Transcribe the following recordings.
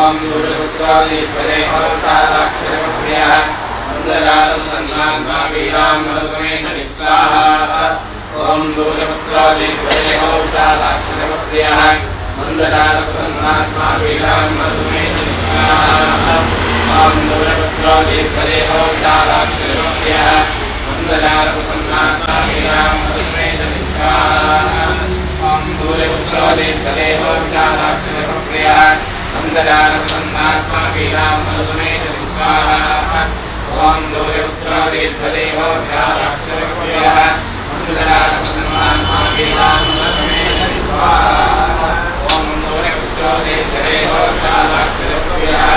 ओम सूर्यपुत्रो दीर्घदेहो विशालाक्षिदेवप्रियः मन्दचारुप्रसन्नात्मा वीरां मरुतमेश स्वाहा। ओम सूर्यपुत्रो दीर्घदेहो विशालाक्षिदेवप्रियः मन्दचारुप्रसन्नात्मा वीरां मरुतमेश स्वाहा। ओम सूर्यपुत्रो दीर्घदेहो विशालाक्षिदेवप्रियः मन्दचारुप्रसन्नात्मा वीरां मरुतमेश स्वाहा। ओम सूर्यपुत्रो दीर्घदेहो विशालाक्षिदेवप्रियः मन्दचारुप्रसन्नात्मा वीरां मरुतमेश स्वाहा। ओम सूर्यपुत्रो दीर्घदेहो विशालाक्षिदेवप्रियः मन्दचारुप्रसन्नात्मा वीरां मरुतमेश स्वाहा। ओम सूर्यपुत्रो दीर्घदेहो विशालाक्षिदेवप्रियः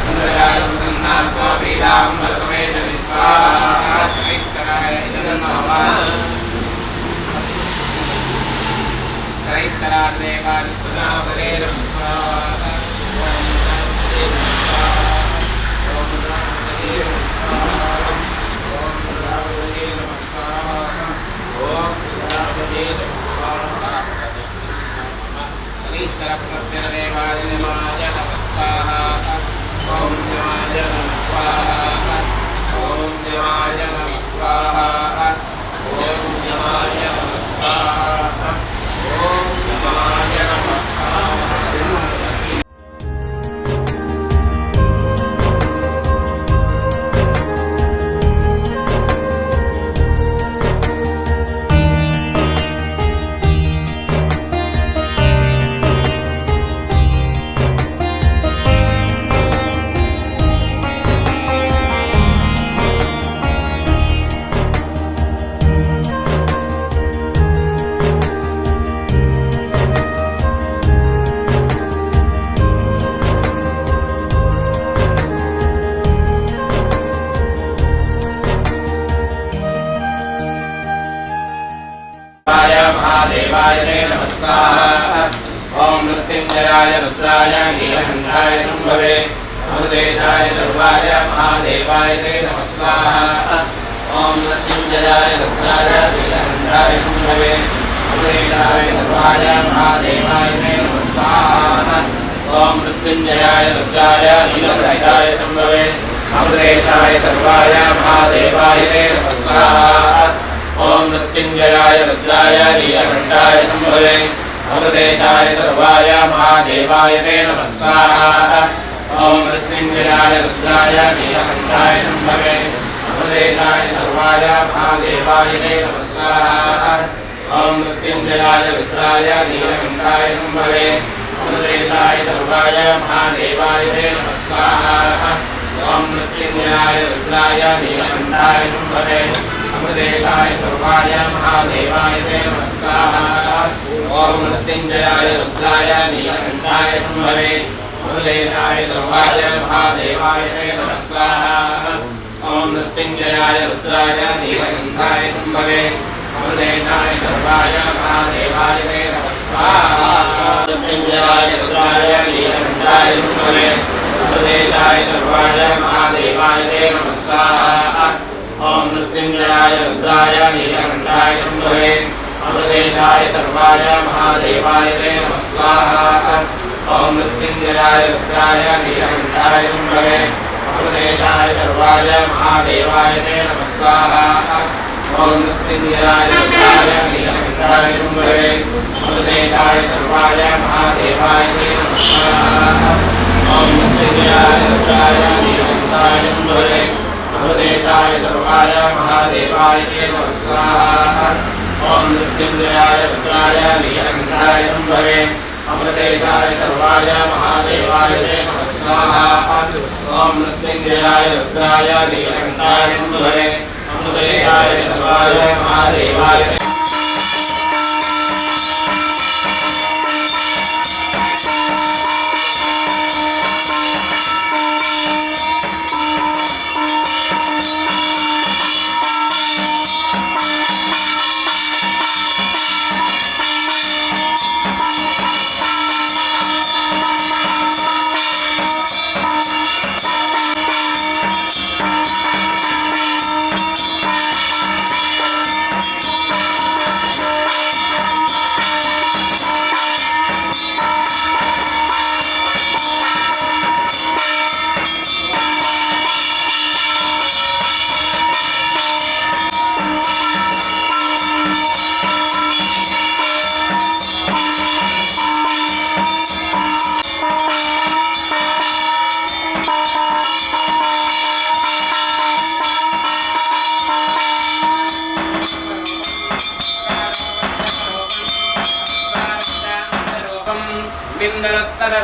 मन्दचारुप्रसन्नात्मा वीरां मरुतमेश स्वाहा। शनैश्चराय नमः। शनैश्चरादेवादिप्रजापते नमः स्वाहा। ओम गणपतये स्वाहा। ओम गणपतये स्वाहा। ओम गणपतये नमः स्वाहा। ओम गणपतये नमः स्वाहा। शनैश्चरप्रत्यदेवाय नमः स्वाहा। ओम देवाय नमः स्वाहा। ओम देवाय नमः स्वाहा। ओम देवाय नमः स्वाहा। ओम देवाय नमः स्वाहा। महादेवाय नमः स्वाहा। ओम मृत्युंजयाय रुद्राय नीलकंठाय शंभवे अमृतेशाय सर्वाय महादेवाय नमः स्वाहा। ओम मृत्युंजयाय रुद्राय नीलकंठाय शंभवे अमृतेशाय सर्वाय महादेवाय नमः स्वाहा। ओम मृत्युंजयाय रुद्राय नीलकंठाय शंभवे अमृतेशाय सर्वाय महादेवाय नमः स्वाहा। ओम मृत्युंजयाय रुद्राय नीलकंठाय शंभवे अमृतेशाय सर्वाय महादेवाय नमः स्वाहा। ओम मृत्युंजयाय रुद्राय नीलकंठाय शंभवे अमृतेशाय सर्वाय महादेवाय नमः स्वाहा। ओम मृत्युंजयाय रुद्राय नीलकंठाय शंभवे अमृतेशाय सर्वाय महादेवाय नमः स्वाहा। ओम मृत्युंजयाय रुद्राय नीलकंठाय शंभवे अमृतेशाय सर्वाय महादेवाय नमः स्वाहा। ओम मृत्युंजयाय रुद्राय नीलकंठाय शंभवे अमृतेशाय सर्वाय महादेवाय नमः स्वाहा। ओम मृत्युंजयाय रुद्राय नीलकंठाय शंभवे अमृतेशाय सर्वाय महादेवाय नमः स्वाहा। मृत्युंजयाय रुद्राय नीलकंठाय शंभवे अमृतेशाय सर्वाय महादेवाय नमः स्वाहा। ओम मृत्युंजयाय रुद्राय नीलकंठाय शंभवे अमृतेशाय सर्वाय महादेवाय नमः स्वाहा। ओम मृत्युंजयाय रुद्राय नीलकंठाय शंभवे अमृतेशाय सर्वाय महादेवाय नमः स्वाहा। ओम मृत्युंजयाय रुद्राय नीलकंठाय शंभवे अमृतेशाय सर्वाय महादेवाय नमः स्वाहा। ओम मृत्युंजयाय रुद्राय नीलकंठाय शंभवे अमृतेशाय सर्वाय महादेवाय नमः स्वाहा। ओम मृत्युंजयाय रुद्राय नीलकंठाय शंभवे अमृतेशाय सर्वाय महादेवाय नमः स्वाहा। ओम मृत्युंजयाय रुद्राय नीलकंठाय शंभवे अमृतेशाय सर्वाय महादेवाय। Thank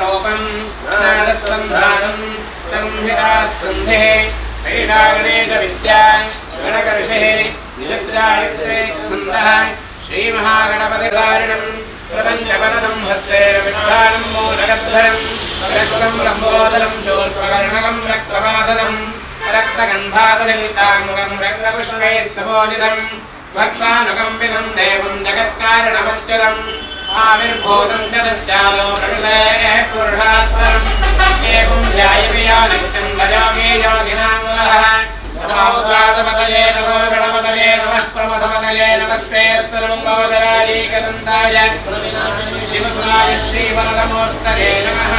रूपं नादसन्धानं संहिता सन्धिः सैषा गणेशविद्या गणकर्षिः निजगायत्रे छन्दः श्रीमहागणपतिधारिणं प्रदञ्जवरदं हस्तेन विभ्राणं मूलगद्धरं रक्तं लम्बोदरं शूर्पकर्णकं रक्तपादं रक्तगन्धादलिताङ्गं रक्तपुष्पैः समोदितं भक्तानुकम्पितं देवं जगत्कारणमच्युतम् आविर्भूतं चतुश्चादौ प्रकृतेः पुरुषात् परम् एवं ध्यायति यो नित्यं दयोगी योगिनां वरः। नमो नमो गणपतये नमः प्रमथपतये नमस्ते स्तलम्बोदरायैकदन्ताय शिवसुराय श्रीवरदमूर्तये नमः।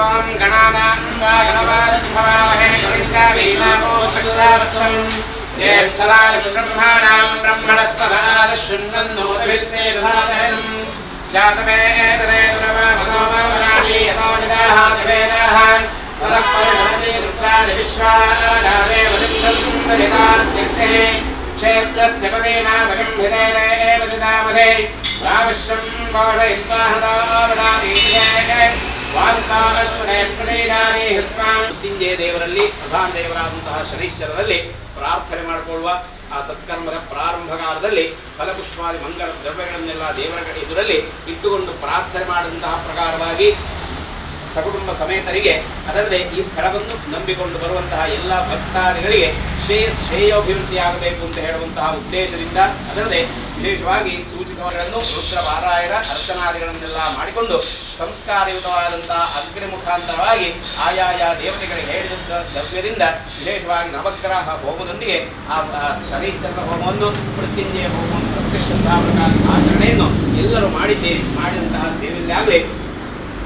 ॐ गणानां वा गणपातिं भवामहे कविं ज्येष्ठराज ब्रह्माणां ब्रह्मणस्पदादशृण्वन्नोतिभिस्सेदधातहम् जातवेदवेदो सदः परिणमति रुद्राणि विश्वानादेव लिङ्गं क्षेत्रस्य पदेनामगम्भीरेण जितामधे रामश्रं मोषयित्वा ವಾಸ್ತಾವಷ್ಟುನೇ ಪ್ರತೀನಾನಿ ಹಿಸ್ಮಾನ್. ಮೃತ್ಯುಂಜಯ ದೇವರಲ್ಲಿ ಪ್ರಧಾನ ದೇವರಾದಂತಹ ಶನೈಶ್ಚರರಲ್ಲಿ ಪ್ರಾರ್ಥನೆ ಮಾಡಿಕೊಳ್ಳುವ ಆ ಸತ್ಕರ್ಮದ ಪ್ರಾರಂಭಕಾಲದಲ್ಲಿ ಫಲಪುಷ್ಪಾದಿ ಮಂಗಲ ದ್ರವ್ಯಗಳನ್ನೆಲ್ಲ ದೇವರ ಕಡೆ ಎದುರಲ್ಲಿ ಇಟ್ಟುಕೊಂಡು ಪ್ರಾರ್ಥನೆ ಮಾಡಿದಂತಹ ಪ್ರಕಾರವಾಗಿ ಸಕುಟುಂಬ ಸಮೇತರಿಗೆ, ಅದಲ್ಲದೆ ಈ ಸ್ಥಳವನ್ನು ನಂಬಿಕೊಂಡು ಬರುವಂತಹ ಎಲ್ಲ ಭಕ್ತಾದಿಗಳಿಗೆ ಶ್ರೇಯೋಭಿವೃದ್ಧಿಯಾಗಬೇಕು ಅಂತ ಹೇಳುವಂತಹ ಉದ್ದೇಶದಿಂದ, ಅದಲ್ಲದೆ ವಿಶೇಷವಾಗಿ ಸೂಚಿತಗಳನ್ನು ರುದ್ರ ಪಾರಾಯಣ ಅರ್ಚನಾದಿಗಳನ್ನೆಲ್ಲ ಮಾಡಿಕೊಂಡು ಸಂಸ್ಕಾರಯುತವಾದಂತಹ ಅಗ್ನಿ ಮುಖಾಂತರವಾಗಿ ಆಯಾಯ ದೇವತೆಗಳಿಗೆ ಹೇಳಿದ ದ್ರವ್ಯದಿಂದ ವಿಶೇಷವಾಗಿ ನವಗ್ರಹ ಹೋಮದೊಂದಿಗೆ ಆ ಶನೈಶ್ಚರದ ಹೋಮವನ್ನು, ಮೃತ್ಯುಂಜಯ ಹೋಮವನ್ನು ಪ್ರತಿಷ್ಠಾ ಪ್ರಕಾರ ಆಚರಣೆಯನ್ನು ಎಲ್ಲರೂ ಮಾಡಿದ್ದೀರಿ. ಮಾಡಿದಂತಹ ಸೇವೆಯಲ್ಲಿ ಆಗಲಿ,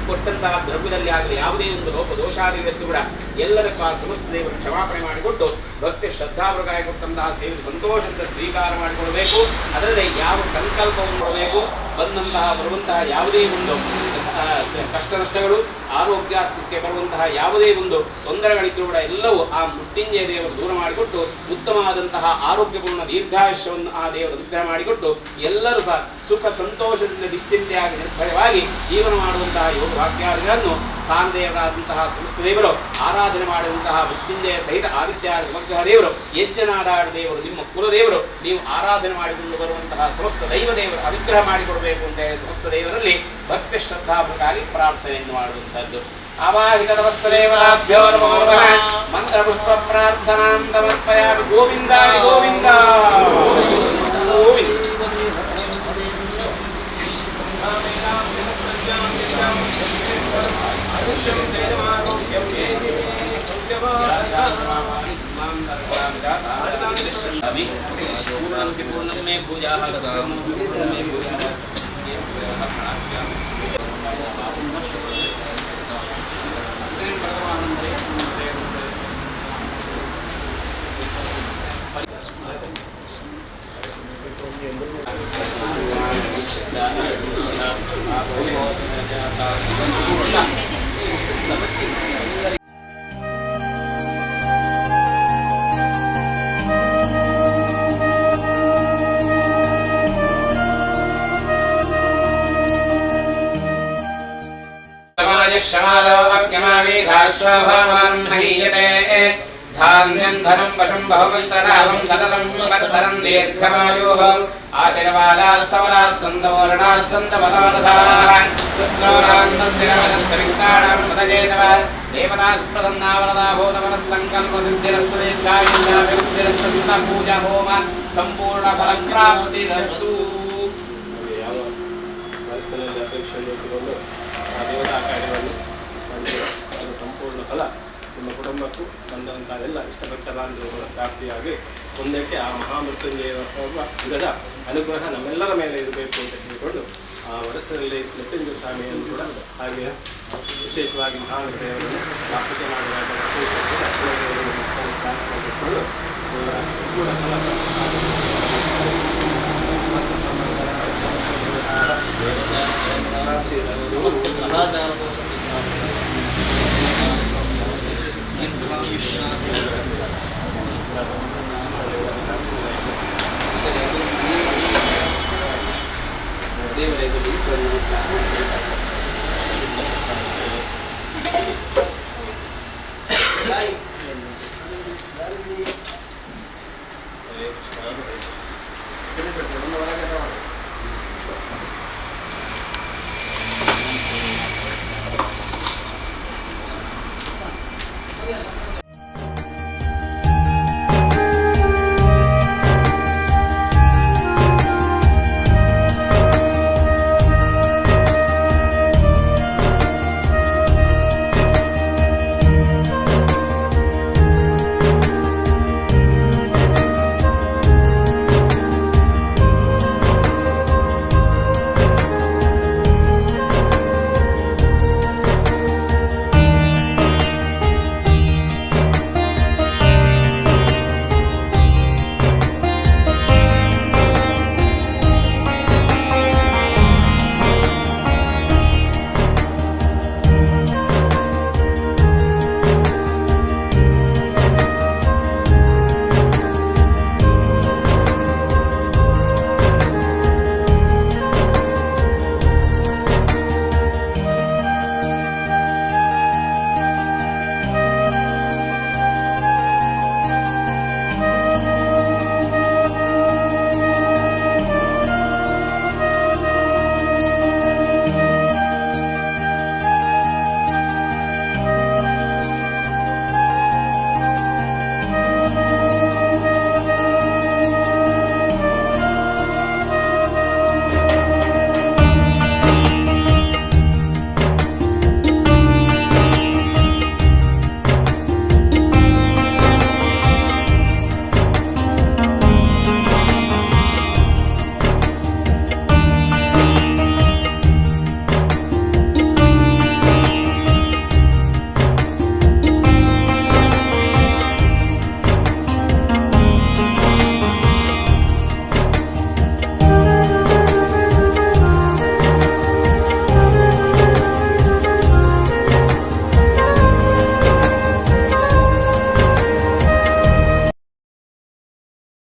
ಕೊಟ್ಟಂತಹ ದ್ರವ್ಯದಲ್ಲಿ ಆಗಲಿ ಯಾವುದೇ ಒಂದು ಲೋಪ ದೋಷಾದಿಗಳಿದ್ದು ಕೂಡ ಎಲ್ಲದಕ್ಕೂ ಆ ಸಮಸ್ತ ದೇವರು ಕ್ಷಮಾಪಣೆ ಮಾಡಿಕೊಟ್ಟು ಭಕ್ತಿ ಶ್ರದ್ಧಾಪೂರ್ವಕವಾಗಿ ಕೊಟ್ಟಂತಹ ಸೇವೆ ಸಂತೋಷದಿಂದ ಸ್ವೀಕಾರ ಮಾಡಿಕೊಳ್ಳಬೇಕು. ಅದರಲ್ಲಿ ಯಾವ ಸಂಕಲ್ಪವನ್ನು ಕೊಡಬೇಕು, ಬಂದಂತಹ ಬರುವಂತಹ ಯಾವುದೇ ಒಂದು ಕಷ್ಟ ನಷ್ಟಗಳು, ಆರೋಗ್ಯಕ್ಕೆ ಬರುವಂತಹ ಯಾವುದೇ ಒಂದು ತೊಂದರೆಗಳಿದ್ದರೂ ಕೂಡ ಎಲ್ಲವೂ ಆ ಮೃತ್ಯುಂಜಯ ದೇವರು ದೂರ ಮಾಡಿಕೊಟ್ಟು ಉತ್ತಮವಾದಂತಹ ಆರೋಗ್ಯಪೂರ್ಣ ದೀರ್ಘಾಯುಷ್ಯವನ್ನು ಆ ದೇವರು ಅನುಗ್ರಹ ಮಾಡಿಕೊಟ್ಟು ಎಲ್ಲರೂ ಸಹ ಸುಖ ಸಂತೋಷದಿಂದ ನಿಶ್ಚಿಂತೆಯಾಗಿ ನಿರ್ಭಯವಾಗಿ ಜೀವನ ಮಾಡುವಂತಹ ಯೋಗ ವಾಕ್ಯಾದಿಗಳನ್ನು ಸ್ಥಾನ ದೇವರಾದಂತಹ ಸಮಸ್ತ ದೇವರು ಆರಾಧನೆ ಮಾಡುವಂತಹ ಮೃತ್ಯುಂಜಯ ಸಹಿತ ಆದಿತ್ಯ ನವಗ್ರಹ ದೇವರು, ಯಜ್ಞನಾರಾಯಣ ದೇವರು, ನಿಮ್ಮ ಕುಲದೇವರು, ನೀವು ಆರಾಧನೆ ಮಾಡಿಕೊಂಡು ಬರುವಂತಹ ಸಮಸ್ತ ದೈವ ದೇವರು ಅನುಗ್ರಹ ಮಾಡಿಕೊಡಬೇಕು ಅಂತ ಹೇಳಿ ಸಮಸ್ತ ದೇವರಲ್ಲಿ ಭಕ್ತಿ ಶ್ರದ್ಧಾಪೂರ್ವಕವಾಗಿ ಪ್ರಾರ್ಥನೆಯನ್ನು ಮಾಡುವಂಥದ್ದು. ಆವಾಹಿತ ನಮಸ್ತದೇವತಾಭ್ಯೋ ನಮೋ ನಮಃ. ಮಂತ್ರಪುಷ್ಪ ಪ್ರಾರ್ಥನಾಂ ಸಮರ್ಪಯಾಮಿ. ಗೋವಿಂದ ಗೋವಿಂದ ಗೋವಿಂದ. पूर्णं पूर्णं मे भूयाः पूर्णं मे भूयाः. ीयते धान्यं धनं पशुं बहुपुत्रलाभं सततं वत्सरं दीर्घमायुः आशीर्वादाः समराः सन्तवोर्णाः सन्तमतवदधाः पुत्रोरान्तर्तिरवशस्तविक्ताणां मदजेतव देवता सुप्रसन्ना वरदा भूतमनः सङ्कल्पसिद्धिरस्तु दीर्घायुष्याभिवृद्धिरस्तु पूजा होम ಸಂಪೂರ್ಣ ಫಲಪ್ರಾಪ್ತಿರಸ್ತು. ಯಾವ ಮನಸ್ಸಿನಲ್ಲಿ ಅಪೇಕ್ಷೆಯನ್ನು ಇಟ್ಟುಕೊಂಡು ಆ ದೇವತಾ ಕಾರ್ಯವನ್ನು ಮಾಡಿದರೆ ಅದರ ಸಂಪೂರ್ಣ ಫಲ ನಿಮ್ಮ ಕುಟುಂಬಕ್ಕೂ ಬಂದಂಥ ಎಲ್ಲ ಇಷ್ಟಭಕ್ತ ಬಾಂಧವರ ಪ್ರಾಪ್ತಿಯಾಗಿ ಮುಂದಕ್ಕೆ ಆ ಮಹಾಮೃತ್ಯುಂಜಯ ಯುಗದ ಅನುಗ್ರಹ ನಮ್ಮೆಲ್ಲರ ಮೇಲೆ ಇರಬೇಕು ಅಂತ ಹೇಳಿಕೊಂಡು ಆ ಮನಸ್ಸಿನಲ್ಲಿ ಮೃತ್ಯುಂಜಯ ಸ್ವಾಮಿಯನ್ನು ಕೂಡ ಹಾಗೆ ವಿಶೇಷವಾಗಿ ಮಹಾದೇವರನ್ನು ವಾಸಕ್ಕೆ ಮಾಡುವಾಗ ಪ್ರಾರ್ಥನೆ ಮಾಡಿಕೊಂಡು ಸಂಪೂರ್ಣ ಫಲ ದೇವರ ಎದುರು ನಮಸ್ಕಾರ. ಹರೇ ಕೃಷ್ಣ ಹರೇ ಕೃಷ್ಣ.